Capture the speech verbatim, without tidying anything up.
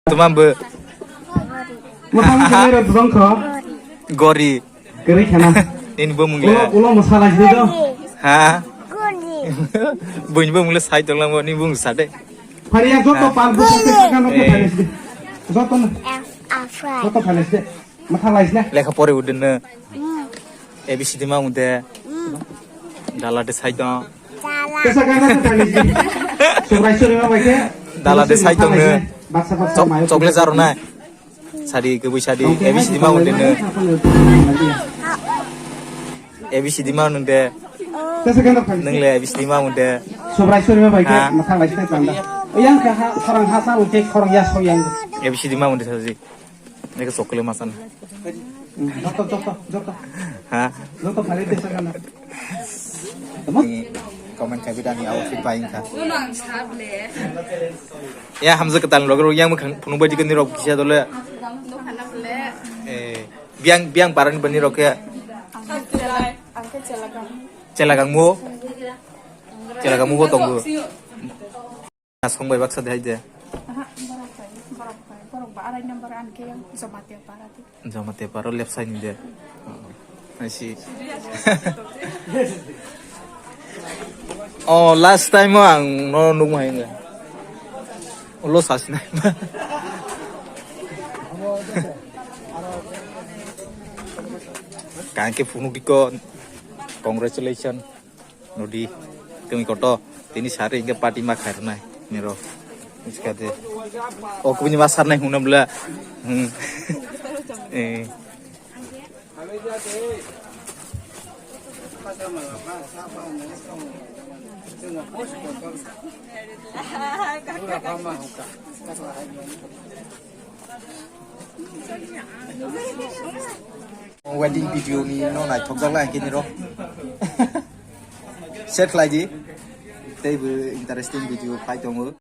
Tumam bo. Motha motha nero dudong kho. Gori. Gori khana. Nini bo mungle. Ulo, ulo mosala jide do. Ha? Buini bo mungle sai tonglang bo, nini bung sade. Phari ya joto pal bo se kan no phale jide. Joto no. Joto phale jide. Motha lai jide. Lekha pore udin. A B C D ma unde. Dala de sai tong. Kesa kasa to thani si. Subrai suri ma bai ke. Dala de sai tong ne. Baksa baksa mai. Chocolate jaro nai. Sadi ke bui sadi. A B C D ma unde ne. A B C D ma unde. Kesa kasa thani si. Nang le A B C D ma unde. Subrai suri ma bai ke. Motha lai si tanda. Yang ke ha, khorang ha sa, ke khorang ya so yang. A B C D ma unde sadi. Neke chocolate masan. Joto, joto, joto. Ha? Joto phari tesa kana. Comment khai bidani outfit bai ka. Ya hamza ketan logro yang mukhan phunu bai dikani rok kisa dole. Eh, biang, biang paran bani rok ya. Chelagangmo. Chelagangmo bo tongo. Song bai baksa de hai de. Aha, borok bai, borok bai, borok ba arai number an ke yang Jamatia para de. Jamatia para left side ni de. I see. Oh, last time ang no nuk mai nga. Ulo sas na. Kangke phunuk diko. Congratulations. Nodi, tumi koto, tini sari hingke party ma khairnai, niro, iskade. O kubuni ma sarnai huna bla. Hmm. Eh. Wedding video ni no naithok jak lai hingke niro. Share khlai di. Tei bo interesting video phai tongo.